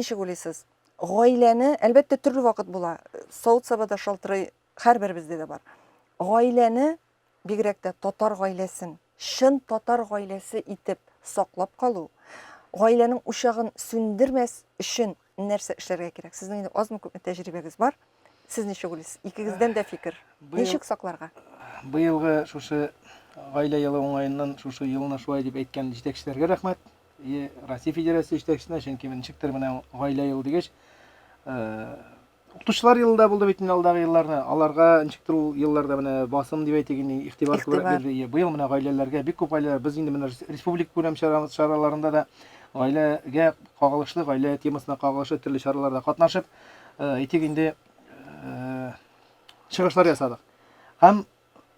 ничек уйлыйсыз? Гаиләне, әлбәттә, төрле вакыт була. Савыт-саба да шалтырый, һәрберебездә дә бар. Гаиләне, бигрәк тә татар гаиләсен, чын татар гаиләсе итеп саклап калу, гаиләнең учагын сүндермәс өчен нәрсә эшләргә кирәк? Сезнең инде азмы-күпме тәҗрибәгез бар. Сез ничек уйлыйсыз? Икегездән дә фикер. Ничек сакларга? Быелгы шушы гаилә елы уңаеннан шушы елны шулай дип әйткән җитәкчеләргә рәхмәт. И Россия Федерациясе җитәкчесенә, чөнки ничектер менә гаилә елы дигәч, укытучылар елы да булды бит инде алдагы елларны. Аларга ничектер ул елларда менә басым дип әйтик инде, игътибар күбрәк бирде. Быел менә гаиләләргә бик күп гаиләләр, без инде менә республика күләм чараларында да гаиләгә кагылышлы, гаилә темасына кагылышлы төрле чараларда катнашып, әйтик инде, чыгышлар ясадык. Һәм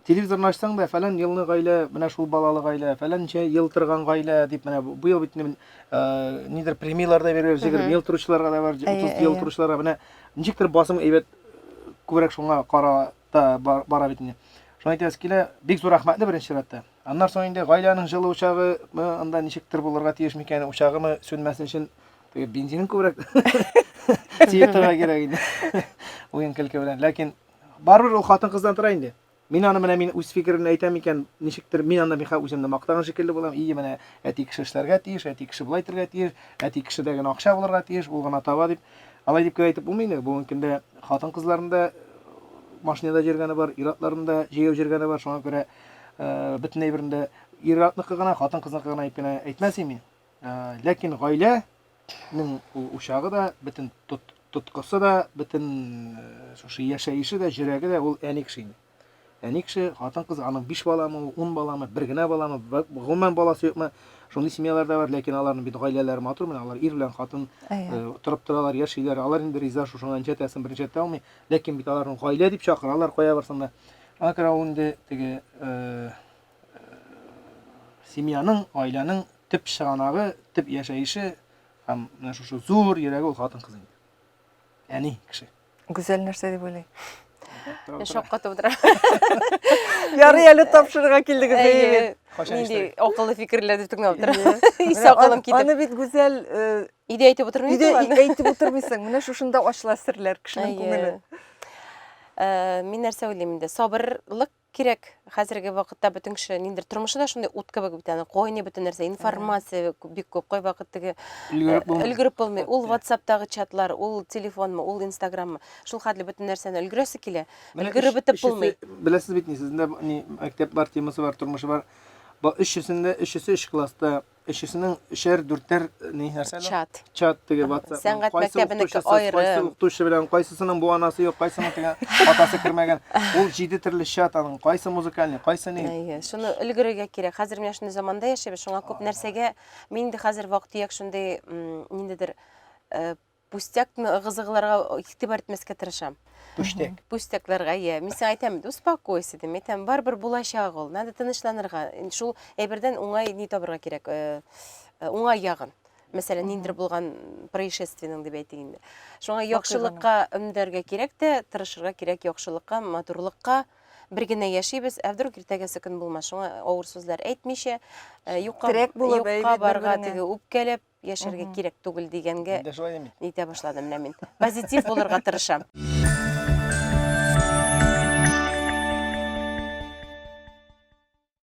телевизорны ачсаң да, фәлән елны гаилә, менә шул балалы гаилә, фәләнчә ел торган гаилә дип менә бу ел бит инде нидер премияләр дә бирәләр, 20 ел торучыларга да бар, 30 ел торучыларга менә ничектер басым әйбәт күбрәк шуңа карата бара бит инде. Шуны әйтәсе килә, бик зур рәхмәтле беренче чиратта. Аннан соң инде гаиләнең җылы учагы анда ничектер булырга тиеш микән, учагымы сүнмәсен өчен теге бензинын күбрәк сибеп торырга кирәк инде. Уен көлке белән. Ләкин барыбер ул хатын-кыздан тора инде. Мин аны менә мин үз фикеремне әйтәм икән, ничектер мин анда миңа үземне мактаган шикелле булам. Ие, менә әти кеше эшләргә тиеш, әти кеше болай итәргә тиеш, әти кешедә генә акча булырга тиеш, ул гына таба дип. Алай дип кенә әйтеп булмый инде. Бүгенге көндә хатын-кызларның да машинада йөргәне бар, ир-атларның да җәяү йөргәне бар. Шуңа күрә бөтен әйберне дә ир-атныкы гына, хатын-кызныкы гына дип кенә әйтмәс идем мин. Ләкин гаиләнең ул учагы да, бөтен тоткысы да, бөтен шушы яшәеше дә, җөрәге дә ул әни кеше инде. Әни кеше, хатын-кыз, аның 5 баламы, 10 баламы, бер генә баламы, гомумән баласы юкмы, шундый семьялар да бар, ләкин аларның бит гаиләләре матур, менә алар ир белән хатын торып торалар, яшиләр, алар инде риза шушыңа ничәтәсен берничә әйтә алмый, ләкин бит аларны гаилә дип чакыралар, кая барсаң да. Аңа күрә ул инде теге семьяның, гаиләнең төп чыганагы, төп яшәеше һәм менә шушы зур йөрәге ул хатын-кыз инде. Әни кеше. Гүзәл нәрсә дип уйлый? Мин шаккатып утырам. Ярый әле тапшырырга килдегез, әйе бит. Нинди акыллы фикерләр дип тыңлап утырам. Ис акылым китеп. Аны бит Гүзәл э, өйдә әйтеп утырмый Өйдә әйтеп утырмыйсың. Менә шушында ачыла серләр кешенең күңеле. Э, мин нәрсә уйлыйм инде? Сабырлык кирәк. Хәзерге вакытта бөтен кеше ниндидер тормышы да шундый ут кебек бит аны кайный бөтен нәрсә, информация бик күп. Кайвакыт теге өлгереп булмый. Өлгереп булмый. Ул WhatsApp-тагы чатлар, ул телефонмы, ул Instagram-мы. Шул хәтле бөтен нәрсәне өлгерәсе килә. Өлгереп бетеп булмый. Беләсез бит, ни сездә ни мәктәп бар, темасы бар, тормышы бар. Бу өчесендә, өчесе өч класста Өчесенең өчәр, дүртәр ни нәрсә әле? Чат. Чат теге WhatsApp. Сәнгать мәктәбенеке аерым. Кайсы укытучы белән, кайсысының бу анасы юк, кайсының теге атасы кермәгән. Ул җиде төрле чат аның, кайсы музыкальный, кайсы ни. Әйе, шуны өлгерергә кирәк. Хәзер менә шундый заманда яшибез, шуңа күп нәрсәгә мин инде хәзер вак-төяк шундый ниндидер э, пустякны ыгы-зыгыларга игътибар итмәскә тырышам. Пүчтәк. Пустякларга, иә. Мин сиңа әйтәм, успокойся дим. Әйтәм, барыбер булачак ул. Надо тынычланырга. Шул әйбердән уңай ни табырга кирәк, э, э, уңай ягын. Мәсәлән, ниндидер булган происшествиенең дип әйтик инде. Шуңа яхшылыкка өндәргә кирәк тә, тырышырга кирәк яхшылыкка, матурлыкка. Бер генә яшибез, ә вдруг иртәгәсе көн булмас. Шуңа авыр сүзләр әйтмичә, э, юкка, юкка барга теге үпкәләп, яшәргә кирәк түгел дигәнгә нитә башладым менә мин. Позитив булырга тырышам.